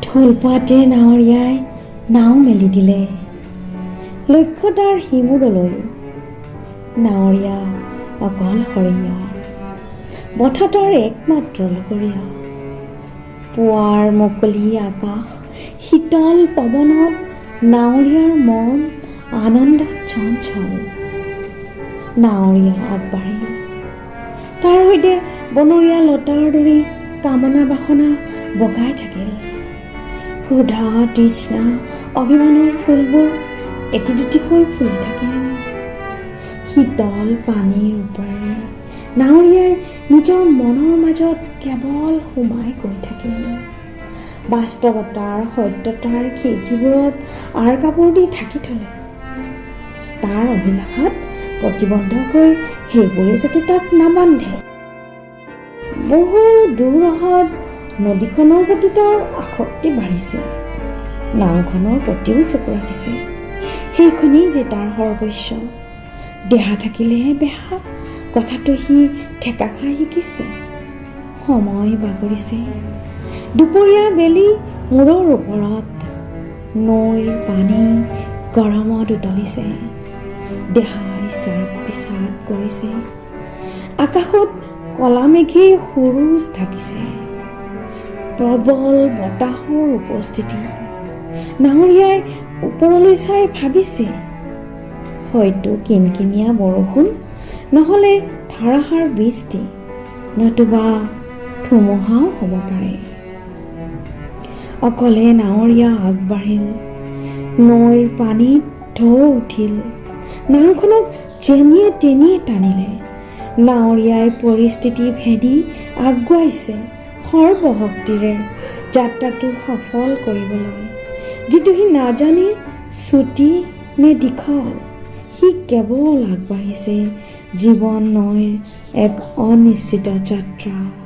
ঢলপুৱাতে নাৱৰীয়াই নাও মেলি দিলে, লক্ষ্য তাৰ সিমূৰলৈ। নাৱৰীয়া অকলশৰীয়া, বঠা তাৰ একমাত্ৰ লগৰীয়া। পুৱাৰ মুকলি আকাশ, শীতল পৱনত নাৱৰীয়াৰ মন আনন্দত চঞ্চল। নাৱৰীয়া আগবাঢ়িল। তাৰ সৈতে বনৰীয়া লতাৰ দৰে কামনা বাসনা বগাই থাকিল। ক্ষুধা, তৃষ্ণা, অভিমানৰ ফুলবোৰ এটি দুটিকৈ ফুলি থাকিল। শীতল পানীৰ ওপৰেৰে নাৱৰীয়াই নিজৰ মনৰ মাজত কেৱল সোমাই গৈ থাকিল। বাস্তৱতাৰ সত্যতাৰ খিৰিকীবোৰত আঁৰ কাপোৰ দি ঢাকি থলে। তাৰ অভিলাষাত প্ৰতিবন্ধক হৈ সেইবোৰে যাতে তাক নাবান্ধে। বহু দূৰ অহাত নদীখনৰ প্ৰতি তাৰ আসক্তি বাঢ়িছে। নাওখনৰ প্ৰতিও চকু ৰাখিছে। সেইখনেই যে তাৰ সৰ্বস্ব। দেহা থাকিলেহে বেহা, কথাটো সি ঠেকা খাই শিকিছে। সময় বাগৰিছে। দুপৰীয়া বেলি মূৰৰ ওপৰত। নৈৰ পানী গৰমত উতলিছে। দেহাই চাট বিচাট কৰিছে। আকাশত কলা মেঘে সুৰুজ ঢাকিছে। প্ৰবল বতাহৰ উপস্থিতি। নাৱৰীয়াই ওপৰলৈ চাই ভাবিছে, হয়তো কিনকিনীয়া বৰষুণ, নহ'লে ধাৰাসাৰ বৃষ্টি, নতুবা ধুমুহাও হ'ব পাৰে। অকলে নাৱৰীয়া আগবাঢ়িল। নৈৰ পানীত ঢৌ উঠিল। নাওখনক যেনিয়ে তেনিয়ে টানিলে। নাৱৰীয়াই পৰিস্থিতি ভেদি আগুৱাইছে সৰ্বশক্তিৰে যাত্ৰাটো সফল কৰিবলৈ, যিটো সি নাজানে চুটি নে দীঘল। সি কেৱল আগবাঢ়িছে জীৱন নৈৰ এক অনিশ্চিত যাত্ৰাত।